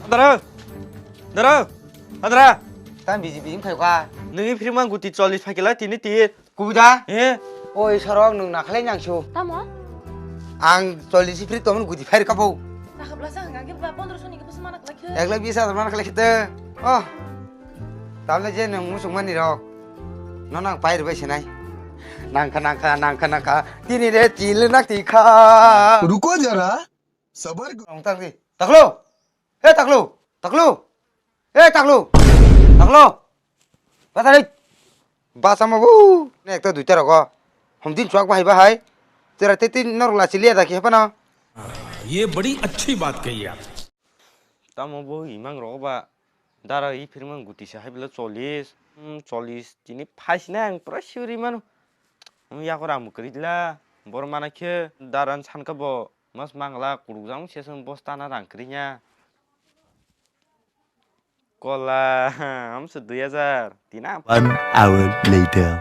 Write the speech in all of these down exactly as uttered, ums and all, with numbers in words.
Dara! Dara! Adra! Tam biji biji phai kha. Nungni phirma guti chollish phaikila tini tir. Kubuda? Eh? Oi sorok nung nakhalai nangsu. Tamo? Ang chollish phiri tomon guti phair kapo. Nakhabla sa hwnga khe ba pondro soni khe bwswk mana khlai khe? Ek lakh bis hajar mana khlai khe te. Oh. Tamle je nung musuk mani rok. No nang pair bai senai. Nangkha nangkha nangkha nangkha. Tini re chil nak ti kha. Ruko jara. Sabar karo. Tong tang di. Taklo. He taklo. Taklo. He taklo. Taklo. Batari. Basa ma bu. Ne ekta duita rogo. Hom din chuak bahai bahai. Tera te tin nor la chili ada ki hapana. ये बड़ी अच्छी बात कही आप। Tamo bo imang rogo ba. Dara i phirmang guti sa hai bela chollish. Hmm, chollish tini phai sina ang pura suri mano. Hmm, yakora mukri la. Bor mana khe daran san ka bo. Mas mangla kuruk jang sesong bosta na rang krinya. Kola, amse dui hajar. Tina. One hour later.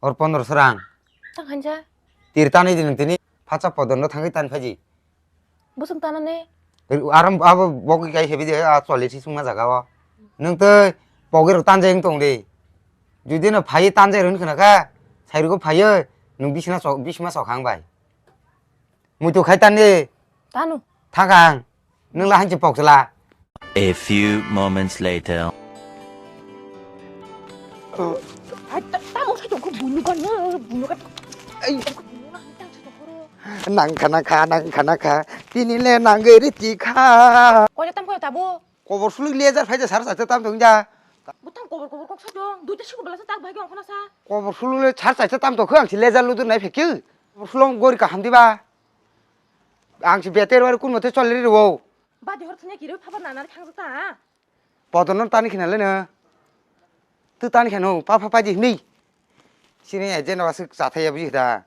Or pondro srang. Tang hanja. Tir tani din tini. Phacha podon no thangai tan phaji. Busung tana ne. Aram abo bogi kai hebi de a chole si sungma jaga o. Nung tei pogi rok tanjai tong de. Judi no phai tanjai run khna ka. Sairugo phai nung bisna sok bisma sok hang bai. Muitu khai tan de. Tanu. Thakang. Nung la hanchi pok chla. A few moments later. Hai ta ta mo sa jong ko bunu kan na bunu kan. Ai. Nang khana kha nang khana kha. Tini le nang gari ti kha. Ko tam ko tabu. Kobor suluk lejar phai ja sar sa tam tong ja. Butang kobor kobor kok sa jong. Duita siku bala sa tak bhai ko khana sa. Kobor suluk le sar sa tam to khang si lejar ludur nai phekyu. Kobor sulong gori ka hamdi ba. Ang si beter wari kun mote chole ri wo. Badi hor thanya kiri phaba nana thang ta. Podono tani khina le no. Tu tani khano pa pa pa ji ni. Sini eje no asuk chathai ya buji da.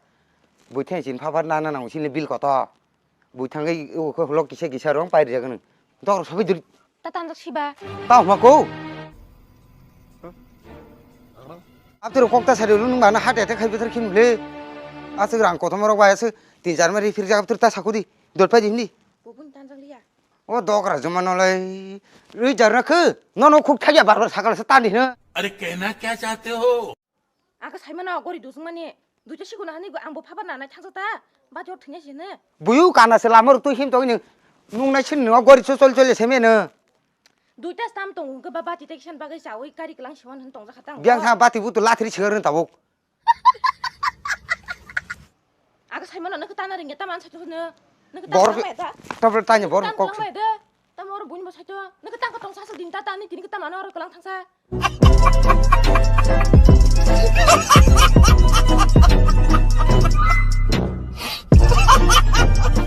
Bui thai chin pa pa nana nang sini bil koto. Bui thangai u ko lok kisa kisa rong pai ri jagan. Dor sabi duri. Ta tanjak siba. Ta huma ko. Abdur kok ta sari lu nung mana hat attack khai beter khim le. Asuk rang kothom rok bai asuk tin jar mari phir jak abdur ta sakudi. Dot pai di hini. Bubun tanjak liya. O dogra juma nolai. Rui jar na khu. No no khuk thagya bar bar sakal sa tani hino. अरे कहना क्या चाहते हो? Aga saimano gori dusung mani. Duita sikuna hani ang bo phaba nanai thangsa ta. Ba jor thanya sine. Buyu kana se lamor tu him to ni. Nung nai sin no gori so chol chol se me no. Duita stam tong ke ba bati te kisan bagai sa oi kari kelang siwan han tong jakha tang. Biang tha bati bu tu lathri sigar tabuk. Aga saimano nang tana ringya taman sa tu no. Nang tana Bor mai da. Tablet tanya bor Tang kok. Tang mai da. Tamo oro buini bo saito. Nang tang ka tong sa sa din ta ta ni tini ka tamano oro kelang thangsa.